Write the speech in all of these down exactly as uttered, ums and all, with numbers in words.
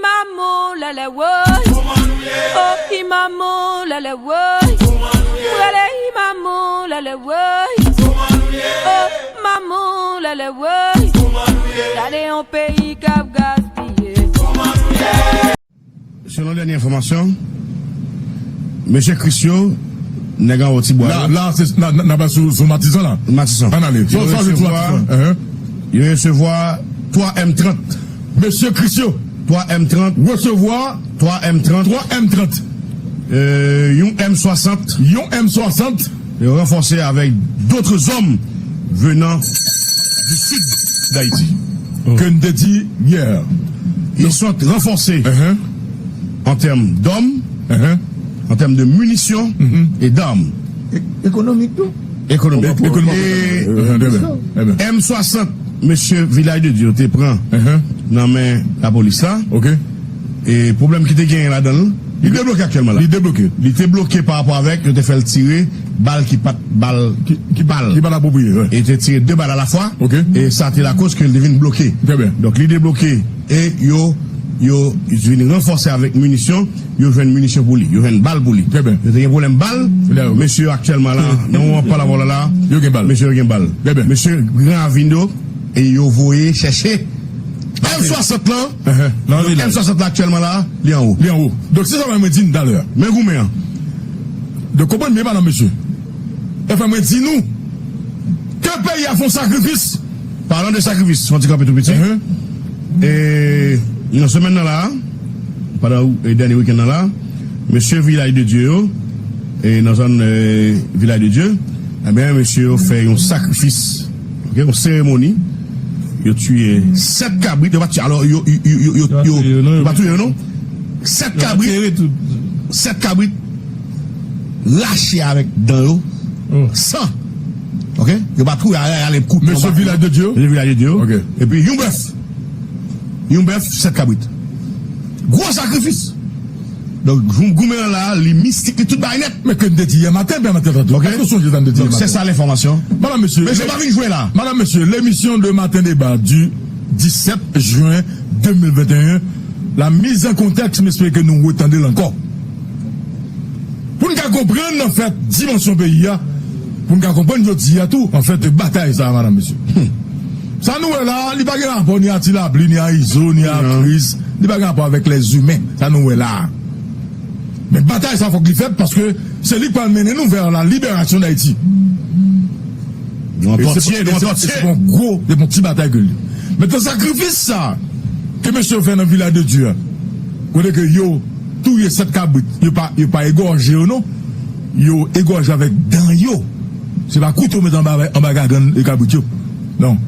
Maman lèlè woy. Oh, i maman lèlè woy. Prale i maman lèlè woy. Oh, maman lèlè woy. Gade yon peyi k ap gaspiye. Selon dènye enfòmasyon, mesye Chris yo, nèg anwo ti bwa la, yo. La, se, la, n a pral sou, sou Matisan la. Matisan. Ann ale. Yo resevwa, yo resevwa twa M trant. Mesye Chris yo. Twa M trant. Resevwa. Twa M trant. Twa M trant. Euh, yon M swasant. Yon M swasant. Et renforcé avec d'autres hommes venant du sud d'Haïti. Ke n te di yè. Ils sont renforcés en termes d'hommes, en termes de munitions et d'armes. Ekonomik tou. Ekonomik. Ekonomik. E M swasant, mesye Vilaj de Dye te pran nan men lapolis la. E pwoblèm ki te genyen ladan l, li debloke aktyèlman la. Li debloke. Li te bloke pa rapò avèk, yo te fè l tire bal ki pa t bal ki, ki pa l apwopriye. E te tire de bal alafwa. E sa te lakoz ke l te vin bloke. Donk, li debloke e yo, yo vin ranfòse avèk minisyon, yo jwenn minisyon pou li, yo jwenn bal pou li. Yo te gen pwoblèm bal, mesye yo aktyèlman la, nan moman pale avè w la, mesye yo gen bal. Mesye Gran Ravin yo, e yo voye chèche M swasant lan. M swasant lan aktyèlman la, li anwo. Li anwo. Donk, se sa mwen di n talè a. Men goumen an. Donk, konprann byen, madanm, mesye. E fè mwen di nou ke peyi a fè yon sakrifis. Palan de sakrifis, fò n ti kanpe tou piti. E nan semèn nan la, pandan, e, dènye wikenn nan la, mesye Vilaj de Dye yo, e nan zòn, e, Vilaj de Dye, ebyen, mesye yo fè yon sakrifis, oke, yon seremoni. Yo tiye sèt kabrit, yo pa tiye, alò, yo, yo, yo, yo, yo, yo pa touye yo, non. Sèt kabrit, sèt kabrit rache avèk dan yo, san. Oke? Yo pa touye, ale, ale, kout. Mesye Vilaj de Dye yo? Mesye Vilaj de Dye yo. Epi yon bèf. Yon bèf, sèt kabrit. Gwo sakrifis. Donk, gou-, goumen an la, li mistik, li tout bagay nèt. Men ke n te di yè maten, byen maten, tantò. Èske w sonje sa n te di yè maten? Se sa lenfòmasyon. Madanm, mesye, mesye pa vin jwe la. Madanm, mesye, l'émission de Matin Débat du dix-sept juin deux mille vingt et un, la mise en contexte, m espere ke nou retande l ankò. Pou n ka konprann, anfèt, dimansyon peyi a, pou n ka konprann jodi a tou, anfèt, batay sa a, madanm, mesye. Sa nou wè la, li pa gen rapò ni a Ti Lapli, ni a Izo, ni a Chris, li pa gen rapò avèk lèzimen, sa nou wè la. Men batay sa fòk li fèt paske se li k pral mennen nou vè la libération d'Haïti. Nou an pòtye, nou an pòtye. Se pa yon gwo, se pa yon ti batay ke li. Mentnan, sakrifis sa ke mesye yo fè nan Vilaj de Dye a, kote ke yo touye sèt kabrit, yo pa, yo pa egòje yo non, yo egòje avèk dan yo. Se pa kouto yo mete anba, anba gagann e kabrit yo. Non.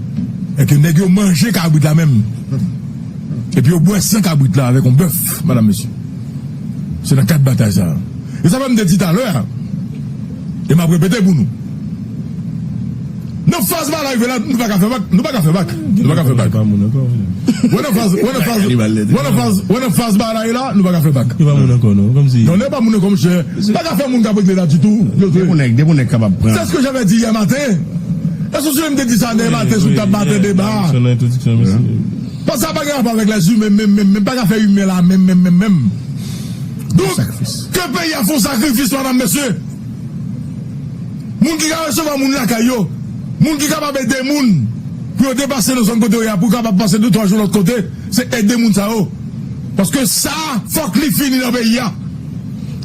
E ke nèg yo manje kabrit la menm. Epi yo bwè san kabrit la avèk yon bèf, madanm, mesye. Se nan kad batay sa a. E sa fè m te di talè a, e m ap repete pou nou. Nan faz ba la rive la, nou pa ka fè bak, nou pa ka fè bak, nou pa ka fè bak. Wè nan faz, wè nan faz, wè nan faz, wè nan faz ba la ye la, nou pa ka fè bak. Yo pa moun ankò non, kòmsi. Non, nou pa moun ankò, monchè. Pa ka fè moun k ap regle la ditou. Depi nèg, depi nèg kapab pran. C'est ce que j'avais dit hier matin. Èske w sonje m te di sa yè maten sou tab Maten Deba? Sa nan entwodiksyon, mesye. Paske sa pa gen rapò avèk lèzimen menm, menm, menm, pa ka fè imen la menm, menm, menm, menm. Donk, ke peyi a fè yon sakrifis, madanm, mesye. Moun ki ka resevwa moun lakay yo, moun ki kapab ede moun pou yo deplase nan zòn kote yo ye a, pou yo kapab pase de twa jou lòt kote, se ede moun sa yo. Paske sa, fòk li fini nan peyi a.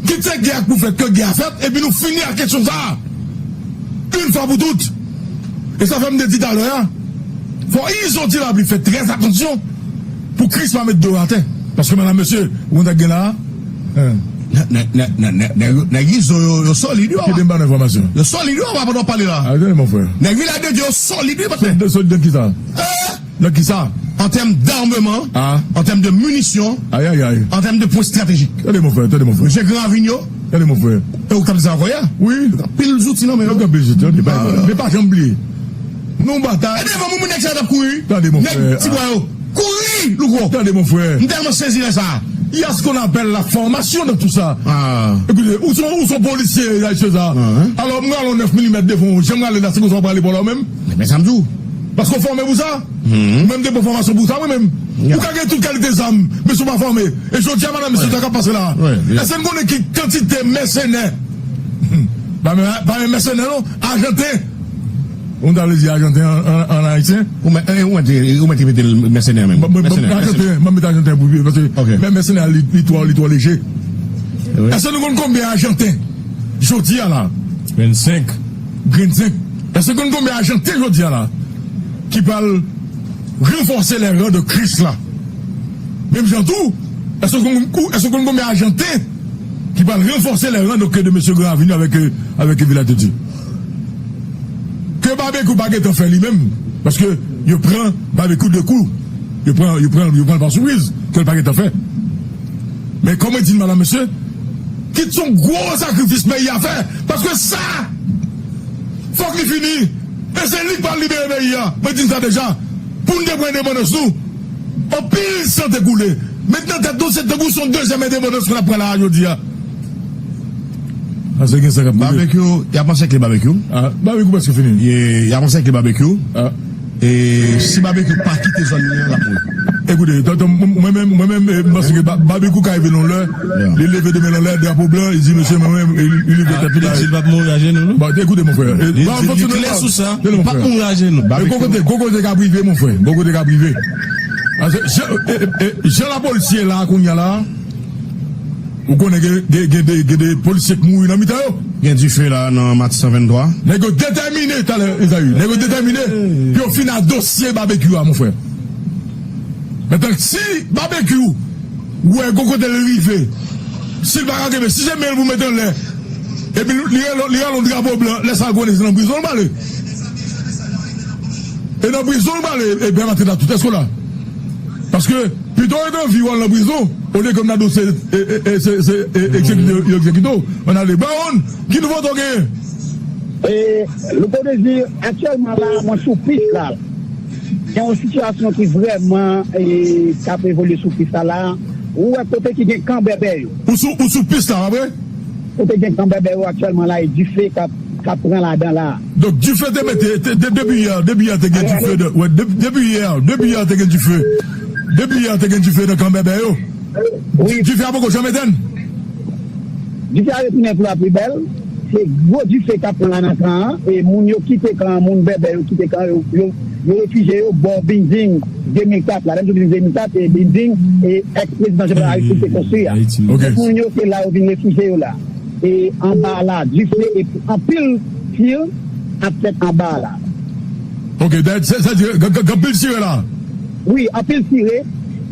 Kit se gè a k pou fèt, ke gè a fèt, epi nou fini ak kesyon sa a. Yon fwa pou tout. E sa fè m te di talè a, fò Izo Ti Lapli fè trè atansyon pou Chris pa met do yo atè. Paske, madanm, mesye, ou konn sa k gen la a? Nèg, nèg, nèg, nèg, nèg, nèg Izo yo, yo solid, yo. Kite m ba nou enfòmasyon. Yo solid, yo, pa pandan w pale la. A, tande, mon frè. Nèg Vilaj de Dye yo solid, wi, patnè. Solid, solid nan kisa? Eh! Nan kisa? An tèm d'armement, an tèm de minisyon, an tèm de pwen estratejik. Tande, mon frè, tande, mon frè. Mesye Gran Ravin yo. Tande, mon frè. E ou k ap di sa ankò yè? Wi. Anpil zouti nan men yo. Anpil zouti, tande, pa, men pa janm bliye. Nou batay. E devan moun, moun nèg sa yo t ap kouri. Tande, mon frè. Nèg Ti Bwa yo. Kouri, Louko. Tande, mon frè. M tèlman sezi lè sa. Il y a ce qu'on appelle la formation dans tout ça. Ekoute, ou se yon, ou se yon polisye, Seza. Alò, m rale yon nèf milimèt devan w, jan m rale la, se konsa w prale bò la w menm? Men sa m di w. Paske w fòme pou sa? Ou menm te pran fòmasyon pou sa, mwen menm. Ou ka gen tout kalite zam, men si w pa fòme. E jodi a, madanm, mesye, sa k ap pase la. Èske n konnen ki kantite mèsenè? Pa menm, pa menm mèsenè, non. Ajanten. Ou ta vle di ajanten an, an, an ayisyen? Ou mèt, ou mèt, ou mèt mete l mèsenè menm. Mwen, mwen, mwen, ajanten, mwen mete ajanten pou, paske mè-, mèsenè, li, li twò, li twò leje. Èske nou konn konbyen ajanten jodi a la? Vennsenk. Vennsenk. Èske nou konn konbyen ajanten jodi a la ki pral ranfòse lè ran de Kris la? Menm jan tou, èske nou konn, èske nou konn konbyen ajanten ki pral ranfòse lè ran de, de mesye Gran Ravin avèk, avèk Vilaj de Dye? Ke Babekyou pa gentan fè li menm, paske yo pran Babekyou de kou. Yo pran, yo pran, yo pran l pa sipriz, ke l pa gentan fè. Men kòm mwen di l, madanm, mesye, kit se yon gwo sakrifis peyi a fè, paske sa, fòk li fini. E se li k pral libere peyi a. Mwen di n sa deja. Pou n te pran endepandans nou, anpil san te koule. Mentnan, tèt nou, se tankou se yon dezyèm endepandans ke n ap pran la a jodi a. Paske gen sa k ap koule. Babekyou, y ap ansèkle Babekyou. Ah, Babekyou prèske fini. Y, y ap ansèkle Babekyou. Ah. E si Babekyou pa kite zòn li an, l ap mouri. Ekoute, tonton, mwen menm, mwen menm, eh, m panse ke Ba-, Babekyou ka rive nan lè, li leve de men nan lè, drapo blan, li di, "Mesye, mwen menm," e li, li leve tèt li. Li di l p ap mouri ajenou, non? Bon, ekoute, mon frè. Li, li klè sou sa, li p ap mouri ajenou. E gwo kote, gwo kote k ap rive, mon frè. Gwo kote k ap rive. Paske jan, e, e, e, jan lapolis ye la, kounye a la, ou konnen gen, gen, gen de, gen de polisye k mouri nan mitan yo. Gen dife la nan Matisan venntwa. Nèg yo detèmine, talè, Ezayi. Nèg yo detèmine pou yo fin a dosye Babekyou a, mon frè. Mentnan, si Babekyou wè gon kote l rive, si l pa ka kenbe, si se men l pou mete anlè, epi li rale, li rale yon drapo blan, lè sa a konnen se nan prizon l prale. E nan prizon l prale, e bè maten la tout, èske w la? Paske pito w ret an vi w al nan prizon, olye ke m ta di w se, e, e, e, se, se, e, egzekite yo, yo egzekite w. Ann ale. Bawon, ki nouvote w genyen? E, Louko Dezi, aktyèlman la, mwen sou pis la. Gen yon sitiyasyon ki vrèman, e, k ap evolye sou pis la la. Ou wè kote ki gen kan bèbè yo. Ou sou, ou sou pis la, pa vre? Kote gen kan bèbè yo aktyèlman la, e dife k ap, k ap pran ladan la. Donk, dife te mete, te, te, depi yè, depi yè te gen dife, de, wè, de, depi yè, depi yè te gen dife. Depi yè te gen dife nan kan bèbè yo. Wi. Dife a poko janm etèn. Dife a retounen pou lapli bèl. Se gwo dife k ap pran la nan kan an. E moun yo kite kan an, moun bèbè yo kite kan an, yo, yo, yo refijye yo bò bilding de mil kat la. Lè m di w bilding de mil kat, se bilding, e, èks prezidan Jovenel Moïse te konstwi a. Tout moun yo, se la yo vin refijye yo la. E anba la, dife epi anpil tir ap fèt anba la. Ok, sa, sa di, gen, gen, gen anpil tire la? Wi, anpil tire,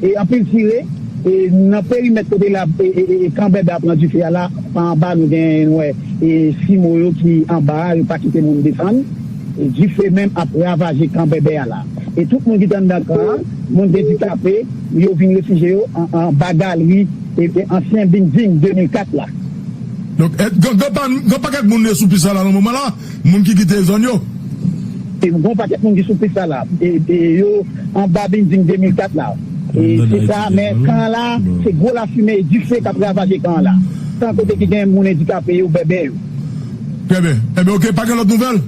e anpil tire, e nan perimèt kote la, e, e, e, e kan bèbè a pran dife a la, pa anba nou gen, nou wè, e simo yo ki anba a, yo pa kite moun desann, e dife menm ap ravaje kan bèbè a la. E tout moun ki te anndan kan an, moun ki andikape, yo vin refijye yo an, anba galri, e, e ansyen bilding de mil kat la. Donk, e, gen, gen pa, gen pakèt moun yo sou pis la, la, nan moman la, moun ki kite zòn yo. E gen yon pakèt moun ki sou pis la, la. E, e yo anba bilding de mil kat la. E se sa, men kan an la, se gwo lafimen e dife k ap ravaje kan an la. San kote ki gen moun andikape yo, bèbè yo. Trè byen. Ebyen, ok, pa gen lòt nouvèl?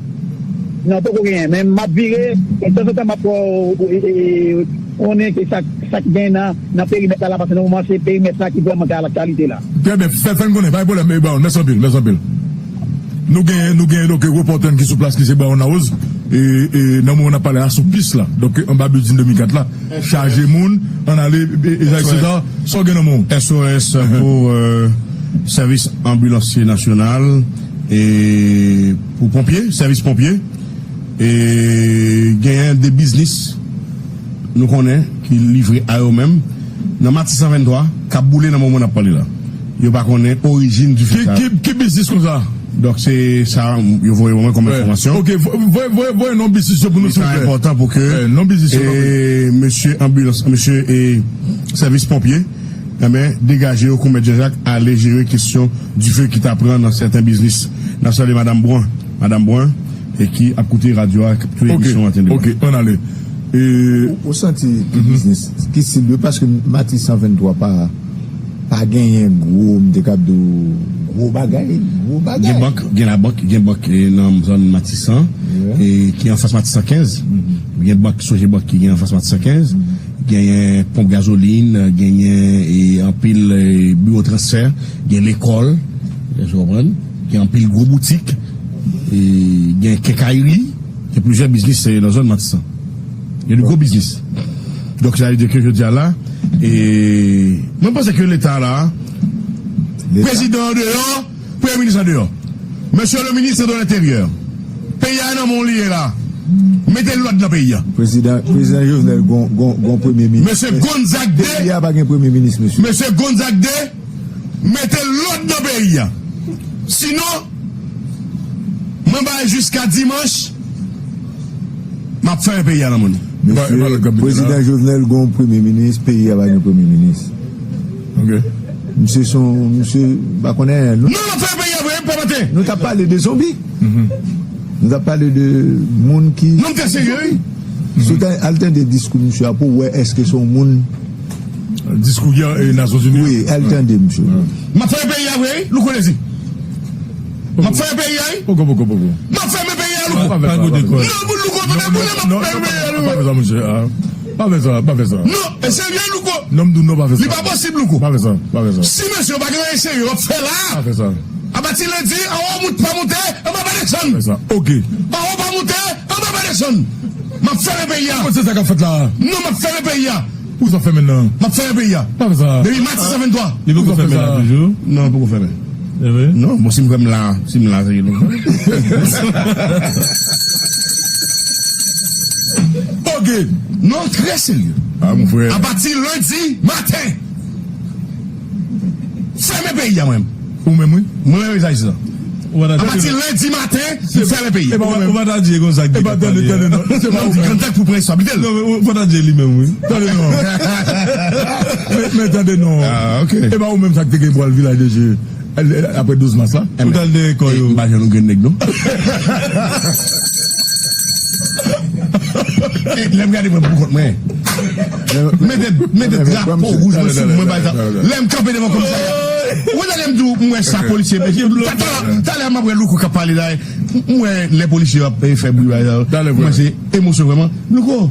Non, poko genyen. Men m ap vire, e tanzantan m ap fè w, e, e, konnen ke sa, sa k gen nan, nan perimèt la, la, paske nan moman se perimèt la ki vrèman k al aktyalite la. Trè byen, fè, fè n konnen, pa gen pwoblèm, e, Baron, mèsi anpil, mèsi anpil. Nou gen, nou gen, donk, repòtè n ki sou plas, ki se Baron Larose. E, e, nan moman n ap pale a, sou pis la. Donk, anba bilding de mil kat la, chaje moun, ann ale, e, e, César, sa w gen nan men w? S O S pou, euh, Sèvis Anbilansye Nasyonal, e pou ponpye, sèvis ponpye, e genyen de biznis nou konnen ki livre a yo menm nan Matisan venntwa k ap boule nan moman n ap pale la. Yo pa konnen orijin dife sa. Ki, ki, ki biznis konsa? Donk, se sa yo voye mwen kòm enfòmasyon. Ok, voye, voye, voye non biznis yo pou nou, silvouplè. Li trè enpòtan pou ke, e, mesye anbilans, mesye, e, sèvis ponpye, enben, degaje yo kou Mèt Janjak ale jere kesyon dife ki ta pran nan sèten biznis. N ap salye Madanm Brun. Madanm Brun, e ki ap koute radyo a, k ap koute emisyon an, tande. Ok, ann ale. E, ou, ou santi ki biznis, ki sib yo, paske Matisan venntwa pa, pa genyen gwo, m te kab di w, Gwo bagay, gwo bagay. Gen bank, gen labank, gen bank eh, nan zòn Matisan, eh, ki anfas Matisan kenz. Gen bank, Sogebank ki gen anfas Matisan kenz. Genyen ponp gazolin, genyen eh, anpil eh, biwo transfè, gen lekòl, èske w konprann? Gen anpil gwo boutik, eh, gen kenkayri, gen plizyè biznis eh, nan zòn Matisan. Gen de gwo biznis. Donk, sa vle di ke jodi a la, eh, mwen panse ke Leta la, prezidan an deyò, premye minis an deyò. Mesye le ministre de l'Intérieur, peyi a nan men w li ye la. Mete lòd nan peyi a. Prezidan, Prezidan Jovenel gon, gon, gon premye minis. Mesye Gonzague de. Peyi a pa gen premye minis, mesye. Mesye Gonzague de, mete lòd nan peyi a. Sinon, mwen bay jiska dimanch, m ap fè peyi a nan men nou. Mesye, Prezidan Jovenel gon premye minis, peyi a pa gen premye minis. Ok. Misye se yon, misye pa konnen anyen. Non, non, fè peyi a vre, pa maten. Nou t ap pale de zonbi. Nou t ap pale de moun ki. Non, m te serye, wi. Si w ta al tande diskou misye a pou w wè èske se yon moun. Diskou yè e Nasyonzini. Wi, al tande misye. M ap fè peyi a vre, wi, Louko Dezi. M ap fè peyi a, wi. Poko, poko, poko. M ap fè peyi a, Louko. Pa goute kò. Non, Louko, tande pou mwen, m ap fè peyi a, Louko. Pa fè sa, mesye. Pa fè sa, pa fè sa. Non, e serye, Louko. Non, m di w non, pa fè sa. Li pa posib, Louko. Pa fè sa, pa fè sa. Si mesye yo pa gen anyen serye yo ap fè la. Pa fè sa. Apati lendi, anwo mout pa moute, anba pa desann. Pa fè sa. Ok. Anwo pa moute, anba pa desann. M ap fèmen peyi a. Ou konn se sa k ap fèt la a? Non, m ap fèmen peyi a. Ou sa fèmen nan? M ap fèmen peyi a. Pa fè sa. Depi Matisan venntwa. Li poko fèmen la toujou? Non, poko fèmen. E vre? Non, bon, si m fèmen la, si m la, se nou. Ok. Non, trè serye. A, mon frè. Apati lendi maten, fèmen peyi a, mwen. Ou menm, wi. Mwen menm, mesaj sa. Apati lendi maten, m fèmen peyi a. Ou pa ta di e konsa ki ta pale a. Tande, tande, non. Se pa ou menm. Kontak pou pran responsabilite l. Non, men ou pa ta di e li menm, wi. Tande, non. Men, men tande, non. Ah, ok. E pa ou menm sa ki te gen pou al Vilaj de Je, apre douz mas la. Ou t al dèyè kò yo. M pa janm grenn nèg, non. Lè m gade mwen pou kont mwen. Mete, mete drapo wouj mwen sou mwen, pa egzanp. Lè m kanpe devan komisarya. Ou wè lè m di w, m wè sa polisye. Talè, talè m ap wè Louko k ap pale la. M wè lè polisye yo ap fè bri, pa egzanp. Mwen se emosyon vrèman. Louko,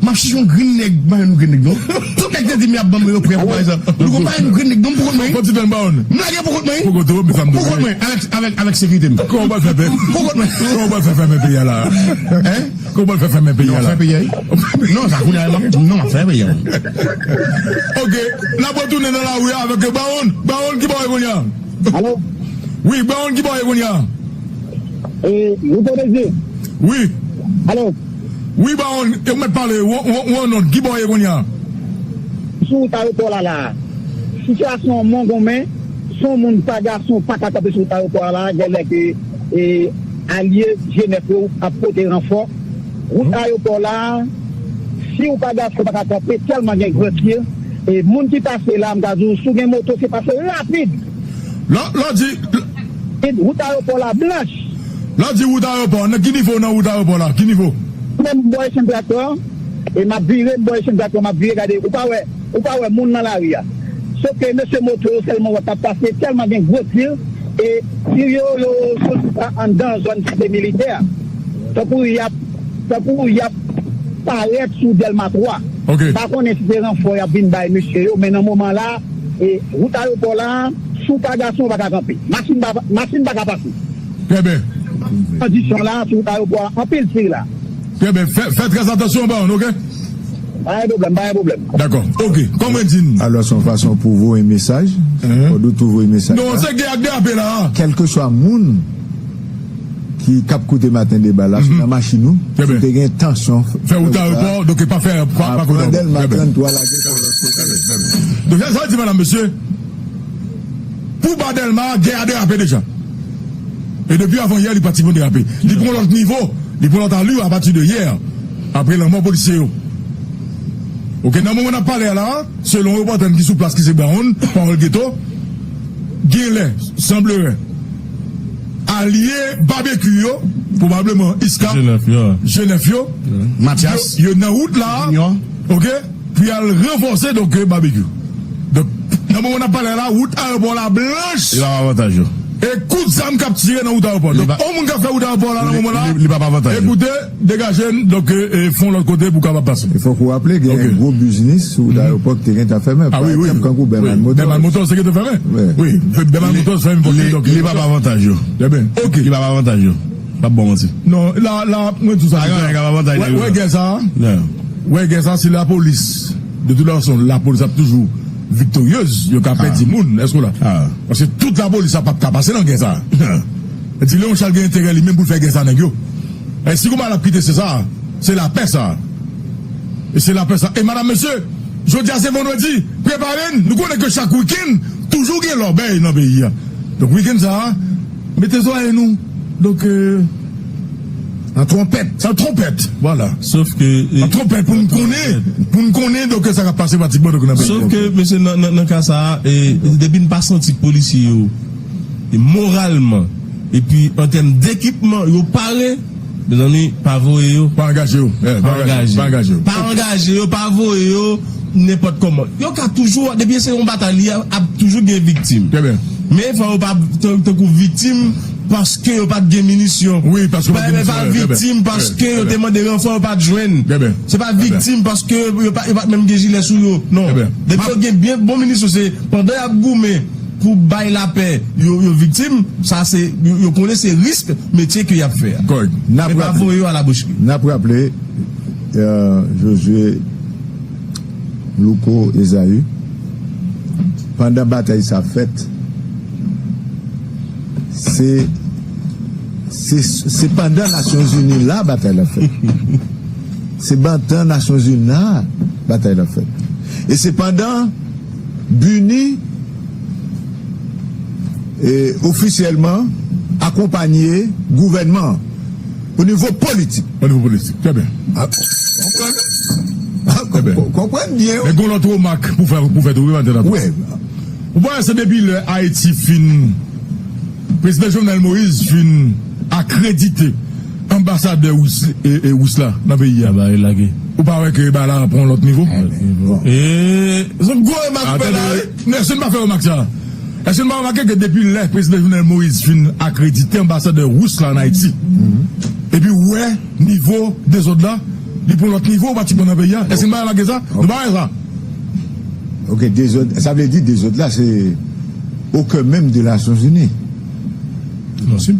m ap chèche yon grenn nèg, m pa jwenn yon grenn nèg, non. Tout nèg te di m y ap ban m yo prè pou, pa egzanp. Louko, pa yon grenn nèg, non, pou kont mwen. Fò ti fè m ba w. M lage pou kont mwen. Pou kont mwen. Pou kont mwen, avèk, avèk, avèk sekirite m. Kòman w pral fè? Pou kont mwen. Kòman w pral fè fèmen peyi a la? Hein? Kòman w pral fè fèmen peyi a la? Non, fè peyi a. Non, sa kounye a, non, m ap fè peyi a. Ok, n ap retounen nan lari a avèk Bawon. Bawon, ki bò w ye kounye a? Alo? Wi, Bawon, ki bò w ye kounye a? E, Louko Dezi. Wi. Alo? Wi, Bawon, e ou mèt pale, ou, ou, ou an nòt, ki bò w ye kounye a? Sou wout ayewopò la la a. Sitiyasyon an mongonmen, se yon moun pa gason pa ka kanpe sou wout ayewopò a la a, genlè ke, e, alye G nèf yo ap pote ranfò. Wout ayewopò la a, si w pa gason pa ka kanpe, tèlman gen grantir, e moun ki pase la, m ka di w, si w gen moto, se pase rapid. Lè, lè w di, Wout ayewopò la blanch. Lè w di wout ayewopò, nan ki nivo nan wout ayewopò la? Ki nivo? Mwen m bò Echann Traktè, e m ap vire, m bò Echann Traktè, m ap vire gade, ou pa wè, ou pa wè moun nan lari a. Sòf ke mesye moto yo sèlman w ap pase, tèlman gen gwo tir, e tir yo, yo soti pa anndan zòn site militè a. Tankou y ap, tankou y ap parèt sou Dèlma twa. Ok. M pa konnen si se ranfò y ap vin bay mesye yo, men nan moman la, e wout ayewopò la, si w pa gason, ou pa ka kanpe. Machin pa, machin pa ka pase. Trè byen. Kondisyon la, sou wout ayewopò a, anpil tir la. Trè byen. Fè, fè trè atansyon, Bawon, ok? Pa gen pwoblèm, pa gen pwoblèm. Dakò. Ok. Kòm mwen di n. Alò, se yon fason pou voye mesaj. Fò nou tou voye mesaj la. Non, se gè ak drape la. Kèlkeswa moun ki, k ap koute Maten Deba la, si w nan machin ou, si w te gen entansyon fè wout ayewopò, donk pa fè, pa, pa pran Dèlma trant twa lage kò w lòt kote. Donk, sa, sa vle di, medam, mesye, pou ba Dèlma, gè a derape deja. E depi avan yè, li pratikman derape. Li pran lòt nivo, li pran lòt ali apati de yè, apre lanmò polisye yo. Ok, nan moman n ap pale a la, selon repòtè n ki sou plas, ki se Bawon, Pawòl Geto, genlè, sanblerait, alye Babekyou yo, pwobableman Iska, G nèf yo, G nèf yo, Matyas, yo, yo nan wout la, Junior, ok, pou y al ranfòse, donk, Babekyou. Donk, Nan moman n ap pale la, wout ayewopò la blanch. Li pa avantaj yo. E kout zam k ap tire nan wout ayewopò. Donk, yon moun k ap fè wout ayewopò la nan moman la, li, li pa avantaj yo. Ekoute, degaje n, donk, e, e, fè yon lòt kote pou kapab pase. E fòk ou raple, gen yon gwo biznis sou wout ayewopò ki te gentan fèmen. Pa egzanp, kankou Bèman Motors. Bèman Motors te gentan fèmen. Wi, Bèman Motors fèmen. Li, donk, li pa avantaj yo. Ebyen, oke. Li pa avantaj yo. Pa bon manti. Non, la, la, mwen di sa. Wè, wè, gè sa. Wè, gè sa, se lapolis. De toute façon, lapolis ap toujou viktoryez, yo ka pèdi moun, èske w la? Paske tout lapolis sa p ap ka pase nan gè sa. Di Leon Charles gen enterè li menm pou l fè gè sa nèg yo. E si kouman l ap kite se sa, se lapè sa. E se lapè sa. E madam, mesye, jodi a se vandredi, prepare n. Nou konnen ke chak wikenn, toujou gen lòbèy nan peyi a. Donk wikenn sa a, mete zòrèy nou. Donk, e, An twonpèt. An twonpèt, vwala. Sof ke, e, an twonpèt pou n konnen, pou n konnen, donk, sa k ap pase pratikman, donk, nan peyi. Sof ke, mesye, nan, nan, nan ka sa a, e, depi n pa santi polisye yo, e, moralman, epi an tèm dekipman, yo pare, mezanmi, pa voye yo. Pa angaje yo. Pa angaje yo. Pa angaje yo, pa voye yo. Nenpòt kòman. Yo ka toujou, depi se yon batay, li ap toujou gen viktim. Men fò yo pa tan-, tankou viktim paske yo pa t gen minisyon. Wi, paske yo pa t gen minisyon. Pa viktim paske yo te mande ranfò, yo pa t jwenn. Se pa viktim paske yo pa, yo pa t menm gen jilè sou yo. Non. Depi yo gen byen bon minisyon, se pandan y ap goumen pou bay lapè, yo, yo viktim, sa se, yo, yo konnen se risk metye ke y ap fè a. Men pa voye yo a la boucherie. N ap raple, euh, Josué, Louko, Ezaü, pandan batay sa fèt, se, se, se pandan Nasyonzini la batay la fèt. Se pandan Nasyonzini la batay la fèt. E se pandan BINUH e, ofisyèlman akonpanye gouvènman an o nivo politik. O nivo politik, trè byen. A, konprann. A, konprann byen, wi. Men gon lòt remak pou fè, pou fè tou, wi, Maten Lapè. Wi. Ou pa wè se depi lè Ayiti fin, Prezidan Jovenel Moïse fin akredite anbasadè ris, e, e, ris la nan peyi a. Bagay lage. Ou pa wè ke bagay la pran yon lòt nivo? E, se yon gwo remak ou fè la, wi. Èske n pa fè remak sa? Èske n pa remake ke depi lè Prezidan Jovenel Moïse fin akredite anbasadè ris la ann Ayiti, epi ou wè nivo dezòd la, li pran yon lòt nivo pratikman nan peyi a? Èske n pa remake sa? Nou pa wè sa? Ok, dezòd, sa vle di dezòd la, se au cœur même de Nations Unies. Non, si.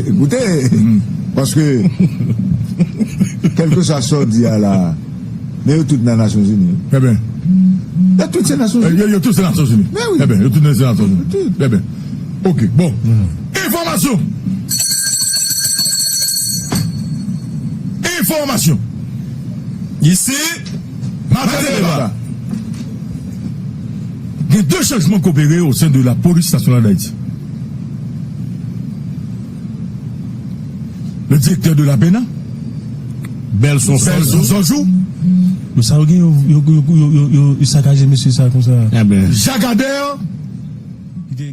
Ekoute, paske, kèlkeswa sa w di a la, men yo tout nan Nasyonzini. Trè byen. Yo tout se Nasyonzini. Yo, yo tout se Nasyonzini. Men wi. Trè byen, yo tout se Nasyonzini. Yo tout. Trè byen. Ok, bon. Enfòmasyon. Enfòmasyon. Isi, Maten Deba. Gen de chanjman k opere au sein de la Police Nationale d'Haïti. Le directeur de la PENA, Belson Sojou. Belson Sojou. Men sa yo gen, yo, yo sakaje mesye sa konsa. Jacques Ader, ki te